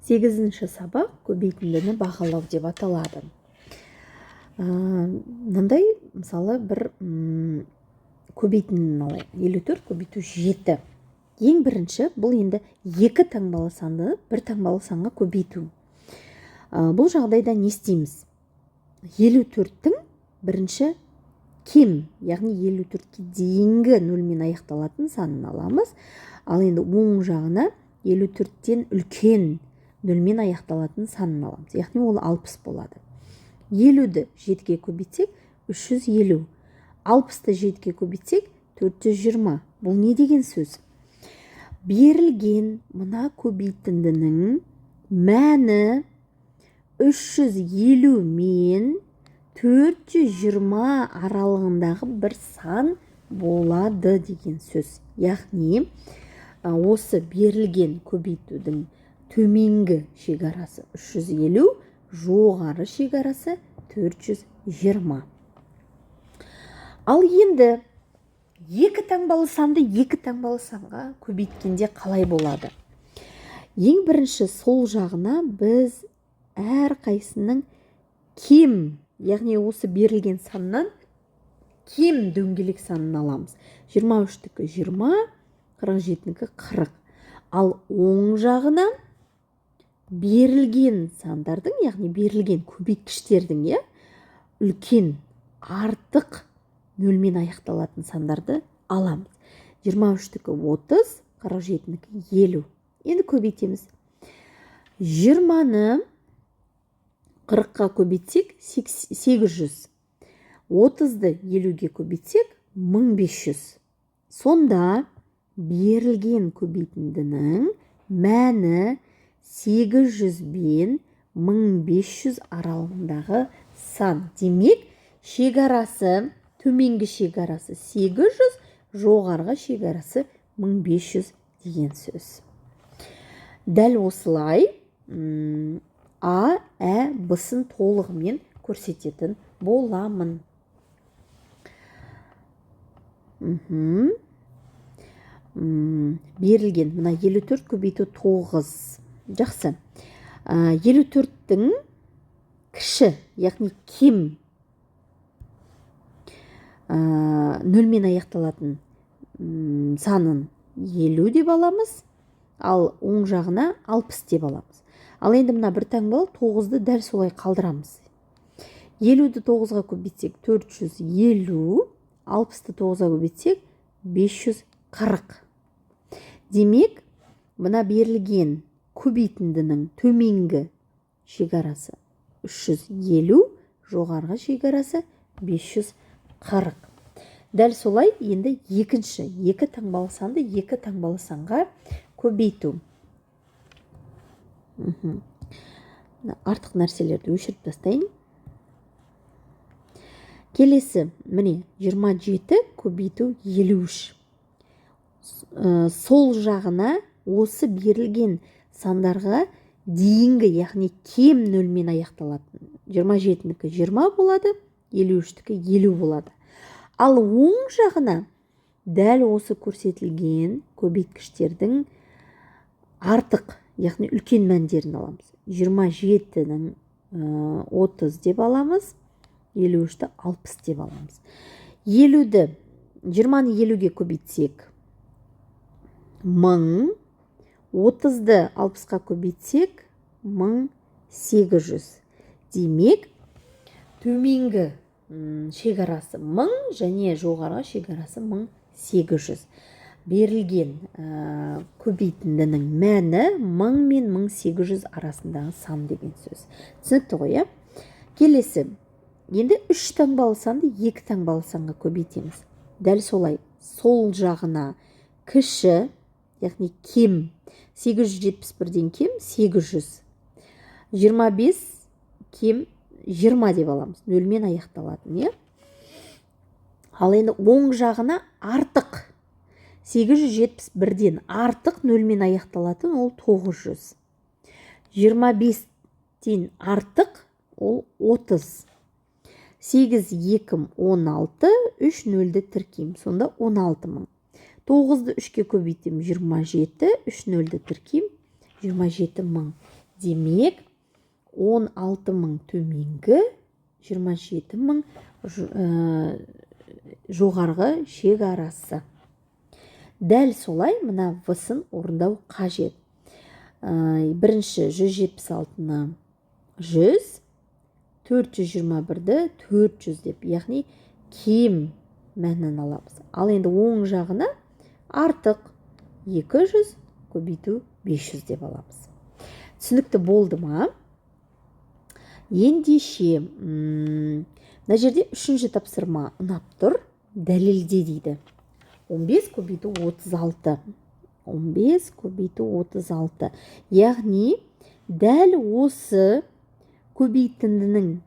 Сегізінші сабақ «Көбейтіндіні бағалау» деп аталады. Мынандай, мысалы, бір көбейтіндіні алайық: 54 көбейту 7. Ең бірінші, бұл енді екі таңбалы санды бір таңбалы санға көбейту. Бұл жағдайда не істейміз? 54-тің бірінші кем, яғни 54-ке дейінгі нөлмен аяқталатын санын аламыз, ал енді оң жағына 54-тен үлкен нөлмен аяқталатын санын аламыз, яғни ол 60 болады. 50-ді 7-ге көбейтсек, 350, 60-ты 7-ге көбейтсек, 420. Бұл не деген сөз? Берілген мына көбейтіндінің мәні 350 мен 420 аралығындағы бір сан болады деген сөз. Яғни осы берілген көбейтудің төменгі шекарасы 350, жоғары шекарасы 420. Ал енді екі таңбалы санды екі таңбалы санға көбейткенде қалай болады? Ең бірінші, сол жағына біз әрқайсының кем, яғни осы берілген саннан кем дөңгелек санын аламыз: 23-тікі 20, 47-нікі 40. Ал оң жағына берілген сандардың, яғни берілген көбейткіштердің, иә, үлкен, артық нөлмен аяқталатын сандарды аламыз: 23-тікі 30, 47-нікі 50. Енді көбейтеміз. 20-ны 40-қа көбейтсек, 800, 30-ды 50-ге көбейтсек, 1500. Сонда берілген көбейтіндінің мәні 800 бен 1500 аралығындағы сан. Демек, шекарасы, төменгі шекарасы 800, жоғарғы шекарасы 1500 деген сөз. Дәл осылай а, ә, б-сын толығымен көрсететін боламын. Берілген мына 54 көбейту 9. Жақсы, 54-тің кіші, яғни кем нөлмен аяқталатын санын 50 деп аламыз, ал оң жағына 60 деп аламыз. Ал енді мына бір таңбалы 9-ды дәл солай қалдырамыз. 50-ді 9-ға көбейтсек, 450, 60-ты 9-ға көбейтсек, 540. Демек, мына берілген көбейтіндінің төменгі шекарасы 350, жоғарғы шекарасы 540. Дәл солай енді екінші, екі таңбалы санды екі таңбалы санға көбейту. Артық нәрселерді өшіріп тастайын. Келесі, міне, 27 көбейту 53. Сол жағына осы берілген сандарға дейінгі, яғни кем нөлмен аяқталатын: 27-нікі 20 болады, 53-тікі 50 болады. Ал оң жағына дәл осы көрсетілген көбейткіштердің артық, яғни үлкен мәндерін аламыз: 27-нің 30 деп аламыз, 53-ті 60 деп аламыз. 50-ді, 20-ны 50-ге көбейтсек, 1000, 30-ды 60-қа көбейтсек, 1800. Демек, төменгі шекарасы 1000 және жоғарғы шекарасы 1800. Берілген көбейтіндінің мәні 1000 мен 1800 арасындағы сан деген сөз. Түсінікті ғой, иә? Келесі, енді үш таңбалы санды екі таңбалы санға көбейтеміз. Дәл солай сол жағына кіші, яғни кем, 871-ден кем 800, 25 кем 20 деп аламыз, нөлмен аяқталатын, иә. Ал енді оң жағына артық, 871-ден артық нөлмен аяқталатын, ол 900, 25-тен артық ол 30. 8, 2, 16, 3 нөлді тіркеймін, сонда 16 мың. 9-ды 3-ке көбейтемін, 27, 3 нөлді тіркеймін, 27 мың. Демек, 16 мың төменгі, 27 мың жоғарғы шекарасы. Дәл солай мына В-сын орындау қажет. Бірінші 176-ны 100, 421-ді 400 деп, яғни кем мәнін аламыз. Ал енді оң жағына артық 200 көбейту 500 деп аламыз. Түсінікті болды ма? Ендеше, мына жерде үшінші тапсырма ұнап тұр. Дәлелде дейді. 15 көбейту 36. 15 көбейту 36. Яғни дәл осы көбейтіндінің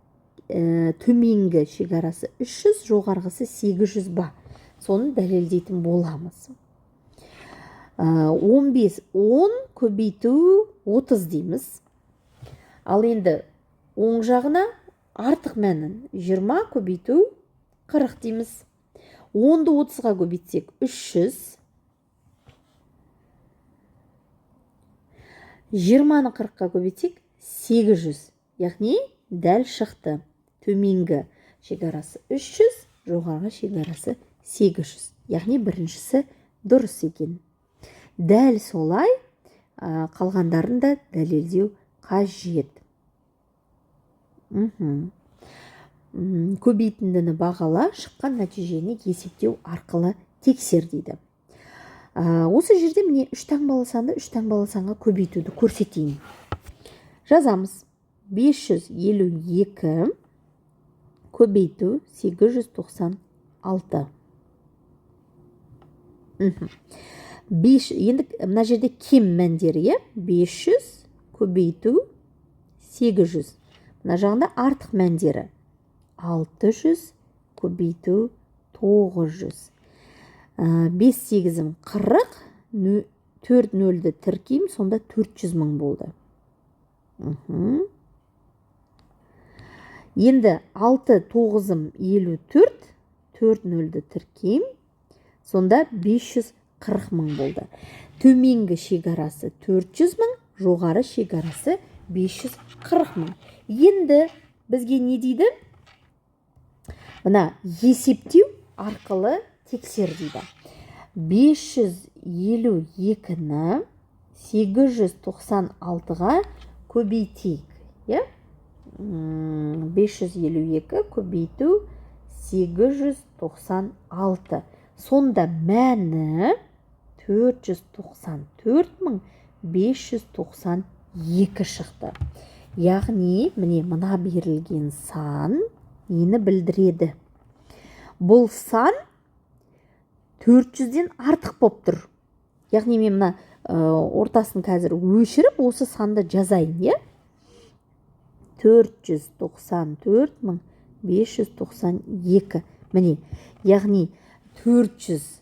төменгі шекарасы 300, жоғарғысы 800 ба? Соны дәлелдейтін боламыз. 15, 10 көбейту 30 дейміз. Ал енді оң жағына артық мәнін 20 көбейту 40 дейміз. 10-ды 30-ға көбейтсек 300. 20-ны 40-қа көбейтсек 800. Яғни дәл шықты. Төменгі шекарасы 300, жоғарғы шекарасы 800. Яғни біріншісі дұрыс екен. Дәл солай қалғандарын да дәлелдеу қажет. Көбейтіндіні бағала, шыққан нәтижені есептеу арқылы тексер дейді. Осы жерде міне үш таңбалы санды үш таңбалы санға көбейтуді көрсетейін. Жазамыз. 552 көбейту 896. Беш, енді мына жерде кем мәндері, иә? 500 көбейту 800. Мына жағында артық мәндері. 600 көбейту 900. 5 сегізім 40, төрт нөлді тіркеймін, сонда 400 мың болды. Енді алты тоғызым елу төрт, төрт нөлді тіркеймін, сонда 540 мың болды. Төменгі шекарасы 400 мың, жоғары шекарасы 540 мың. Енді бізге не дейді? Мына есептеу арқылы тексер дейді. 552-ні 896-ға көбейтейік, иә? 552 көбейту 896. Сонда мәні 494 592 шықты. Яғни, міне мына берілген сан нені білдіреді? Бұл сан 400-ден артық болып тұр. Яғни мен мына ортасын қазір өшіріп, осы санды жазайын, иә? 494 592. Міне, яғни 494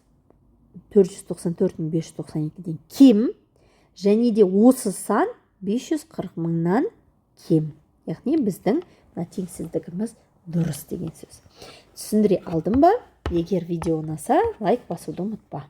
592-ден кем, және де осы сан 540 мыңнан кем. Яғни біздің мына теңсіздігіміз дұрыс деген сөз. Түсіндіре алдым ба? Егер видео ұнаса, лайк басуды ұмытпа.